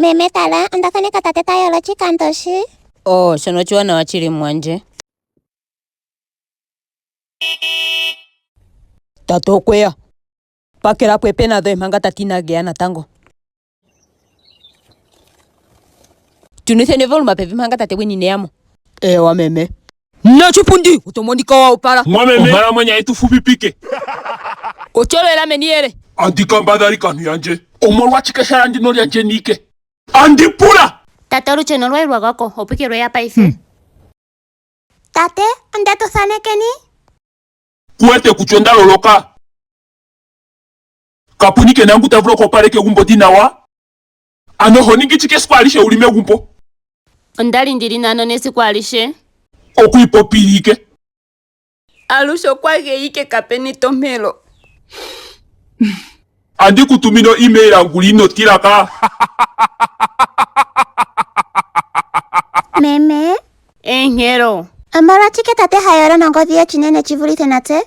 Meme tala, onda thaneka tate ta yolo oshikando shi. Oh, shono oshiwanawa chili mwandje. Tate okwe ya. Pakela po epena dhoye manga tate inaa geya natango. Tunitheni ovoluma pevi manga tate gweni ine ya mo. Ewa meme. Nashipundi, oto monika wa opala. Mwameme, onkalamwenyo yetu fupipike. Otyolela meni yele. Andi kambadhali kantu yandje. Omolwashike ehala ndino lyandje niike? Andi pula! Tate olucheno lwayi lwa gwako opo ike lweya paife. Tate, onde tu thanekeni? Ku wete kutya onda loloka? Kapu nike nangu ta vulu okwoopaleka egumbo li nawa? Ano oho ningi chike esiku alishe wu li megumbo? Onda li ndi li naanona esiku alishe. Okwiipopila ike. Alushe okwa geya ike kapena etompelo. Andi ku tumine o email ngula ino tila ka. Meme, Eenghelo. omolwashike tate ha yolo nongodhi ye chinene chi vulithe natse?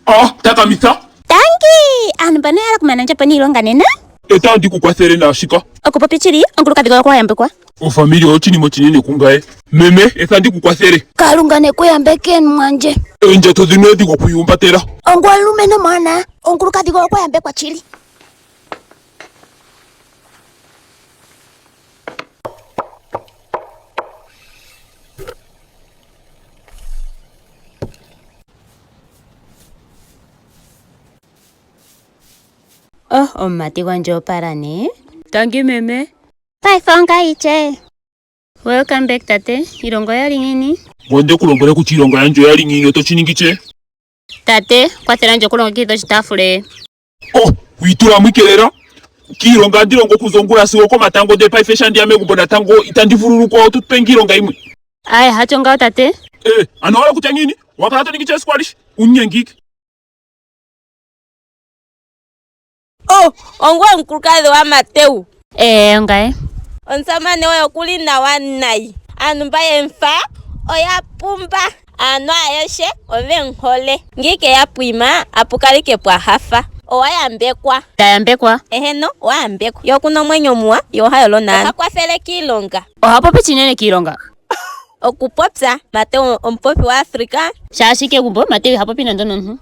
Ah, takamitha. Tangi! Aantu mbano oya hala okumana ndje po niilonga nena. Eta ndi ku kwathele naashika. Okupopya oshili, omukulukadhi goye okwa yambekwa. Ofamili oyo oshinima oshinene kungaye. Meme, etha ndi ku kwathele. Kalunga ne ku yambeke mwandje. Oondjato dhino oodhigu okwiihumbatela. Ongoye omulumentu omwaanawa. Omukulukadhi goye okwa yambekwa shili. Oh, omumati gwandje opala nee. Tangi meme. Paife ongayi che. Welcome back tate. Iilonga oyali ngiini? Ngonde ku lombwele kutya iilonga yandje oyali ngiini oto shi ningi che? Tate, kwathela ndje okulongekidha oshitaafula. Oh, wiitula mo ike lela. Kiilonga andi longo okuza ongula sigo okomatango ndele paife sho andi ya megumbo natango itandi vululukwa oto pe nge iilonga yimwe. Aye, hacho ngawo tate. Eh, ano owa hala okutya ngiini? Owa kala to ningi che esiku alihe? Uunyengi ike. Oh, ongoye omukulukadhi gwaMateu. Ee, ongaye. Omusamane goye oku li nawa nayi. Aantu mba ye mu fa oya pumba. Aantu ayehe ove mu hole. Ngiike ya pwima, apu kala ike pwa hafa. Owa yambekwa. Nda yambekwa. Eheno, owa yambekwa. Ye oku na omwenyo omuwa, ye oha yolo naantu. Oha kwathele kiilonga. Oha popi chinene kiilonga. Okupopya, Mateu omupopi gwaAfrika. Shaashi kegumbo, Mateu iha popi nando nomuntu.